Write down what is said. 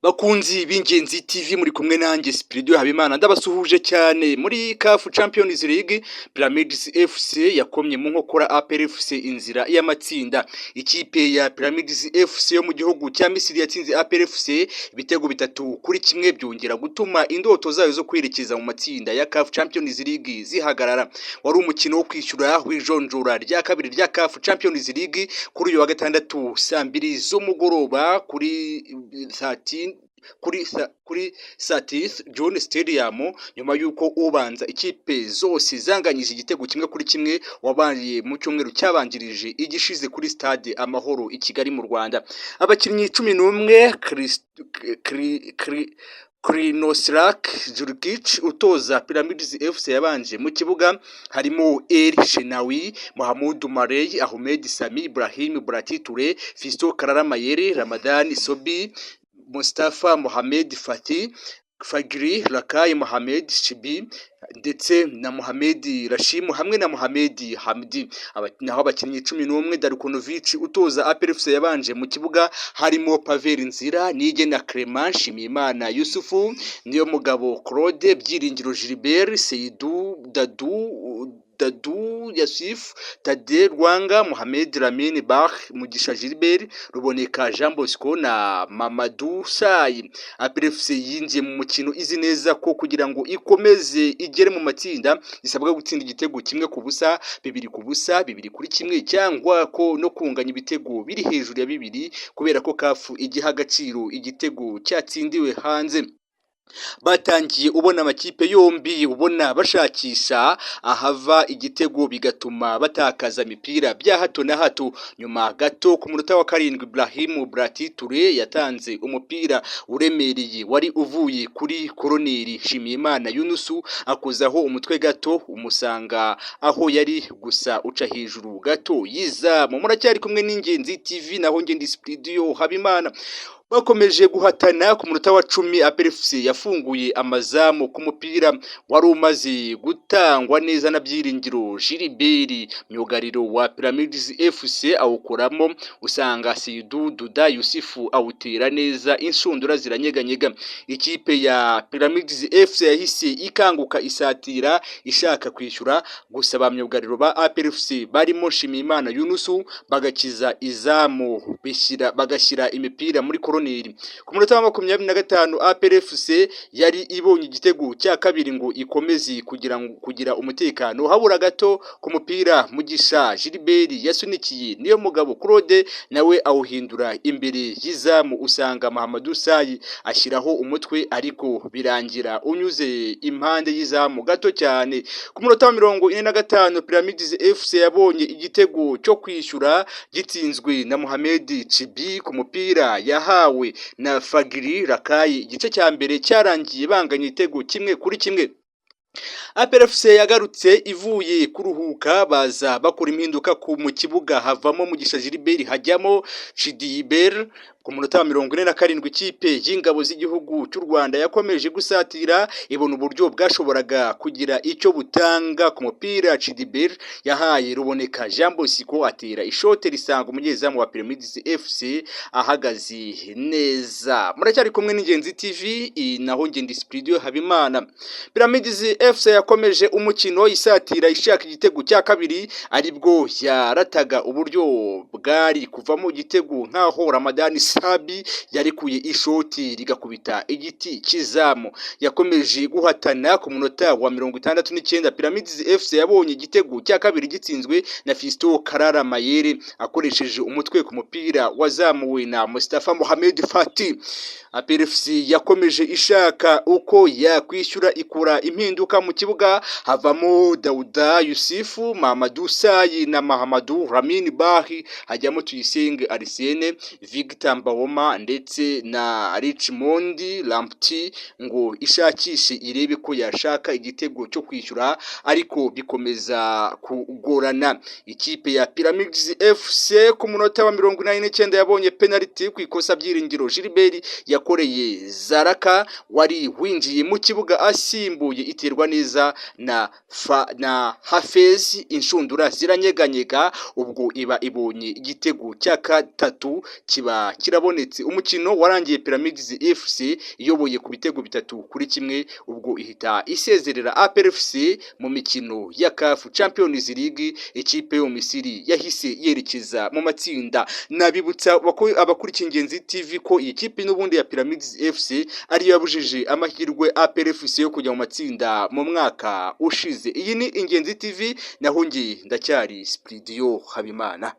Bakunzi b'Ingenzi TV, muri kumwe nanjye Spiridio Habimana, ndabasuhuje cyane. Muri CAF Champions League, Pyramids FC yakomye mu nkokora APR FC inzira y'amatsinda. Ikipe ya Pyramids FC yo mu gihugu cya Misiri yatsinze APR FC ibitego 3-1, byongera gutuma indoto zayo zo kwerekeza mu matsinda ya CAF Champions League zihagarara. Wari umukino wo kwishyura w'ijonjora rya kabiri rya CAF Champions League kuri uyu wa gatandatu saa 2 z'umugoroba kuri 30th June Stadium, nyuma y'uko ubanza ikipe zose zanganyije igitego 1-1 wabaye mu cyumweru cyabanjirije igishize kuri Stade Amahoro i Kigali mu Rwanda. Abakinnyi 11 Krunoslav Jurcic utoza Pyramids FC yabanje mu kibuga harimo El Shenawy, Mohamed Marei, Ahmed Sami, Ibrahim Blati Toure, Fiston Kalala Mayele, Ramadan Sobhi, Mustafa Mohamed Fathi, Fagrie Lakay, Mohamed Chibi ndetse na Mohamed Rashim hamwe na Mohamed Hamdi. Naho abakinnyi 11 Darko Novic utoza APR FC yabanje mu kibuga harimo Pavel Nzira, Niyigena Clement, Nshimiyimana Yusufu, Niyomugabo Claude, Byiringiro Gilbert, Seydou Dadu Yasif, Tade Rwanga, Mohamed Lamine Bah, Mugisha Gilbert, Ruboneka Jean Bosco na Mamadou Sayi. APR FC yinjiye mu mukino izi neza ko kugira ngo ikomeze igere mu matsinda isabwa gutsinda igitego 1-0, 2-0, 2-1 cyangwa ko no kunganya ibitego biri hejuru ya 2, kubera ko CAF igiha agaciro igitego cyatsindiwe hanze. Batangiye ubona amakipe yombi ubona bashakisha ahava igitego, bigatuma batakaza imipira bya hato na hato. Nyuma gato, ku munota wa 7, Ibrahim Blati Toure yatanze umupira uremereye wari uvuye kuri koroneri, Nshimiyimana Yunusu akozaho umutwe gato umusanga aho yari, gusa uca hejuru gato y'izamu. Muracyari kumwe n'Ingenzi TV, naho njye ndi Studio Habimana. Bakomeje guhatana. Ku munota wa 10, APR FC yafunguye amazamu ku mupira wari umaze gutangwa neza na Byiringiro Gilbert. Myugariro wa Pyramids FC awukuramo, usanga Seydou Duda Yusufu awutera neza, inshundura ziranyeganyega. Ikipe ya Pyramids FC yahise ikanguka, isatira ishaka kwishyura, gusa ba myugariro ba APR FC barimo Nshimiyimana Yunusu bagakiza izamu, bishyira bagashyira imipira muri koroneri. Ku munota wa 25, APR FC yari ibonye igitego cya kabiri ngo ikomeze kugira ngo kugira umutekano. Habura gato, ku mupira Mugisha Gilbert yasunikiye Niyomugabo Claude, nawe awuhindura imbere y'izamu, usanga Mahamadou Sayi ashyiraho umutwe, ariko birangira unyuze impande y'izamu gato cyane. Ku munota wa 45, Pyramids FC yabonye igitego cyo kwishyura gitsinzwe na Mohamed Chibi ku mupira yahawe na Fagiri Rakayi. Igice cya mbere cyarangiye banganya igitego 1-1. APR FC yagarutse ivuye kuruhuka, baza bakora impinduka ku mu kibuga, havamo Mugisha Gilbert, hajyamo Chidiber. Ku munota wa 47, ikipe y'ingabo z'igihugu cy'u Rwanda yakomeje gusatira, ibona uburyo bwashoboraga kugira icyo butanga ku mupira Chidiber yahaye Ruboneka Jean Bosco, atera ishote risanga umunyezamu wa Pyramids FC ahagaze neza. Muracyari kumwe n'Ingenzi TV, naho njye ndi Studio Habimana. Pyramids FC yakomeje umukino isatira ishaka igitego cya kabiri, aribwo yarataga uburyo bwari kuvamo igitego, nk'aho Ramadani Sabi yarekuye ishoti rigakubita igiti cy'izamu. Yakomeje guhatana. Ku munota wa 69, Pyramids FC yabonye igitego cya kabiri gitsinzwe na Fiston Kalala Mayere akoresheje umutwe ku mupira wazamuwe na Mustafa Mohamed Fati. APR FC yakomeje ishaka uko yakwishyura, ikura impinduka mu kibuga, havamo Dauda Yusufu, Mamadou Sayi na Mahamadou Lamine Bahi, hajyamo Tuyisenge Arsene, Victor Mbawoma ndetse na Richmond Lamptey, ngo ishakishe irebe ko yashaka igitego cyo kwishyura, ariko bikomeza kugorana. Ikipe ya Pyramids FC ku munota wa 89 yabonye penalty ku ikosa Byiringiro Gilbert yakoreye Zaraka wari winjiye mu kibuga asimbuye, iterwa neza na Hafez, inshundura ziranyeganyega, ubwo iba ibonye igitego cya gatatu kiba. kirabonetse. Umukino warangiye Pyramids FC iyoboye ku bitego 3-1, ubwo ihita isezerera APR FC mu mikino ya CAF Champions League. Ikipe yo mu Misiri yahise yerekeza mu matsinda. Nabibutsa abakurikiye Ingenzi TV ko iyi kipe n'ubundi ya Pyramids FC ariyo yabujije amahirwe APR FC yo kujya mu matsinda mu mwaka ushize. Iyi ni Ingenzi TV, naho njye ndacyari Spridio Habimana.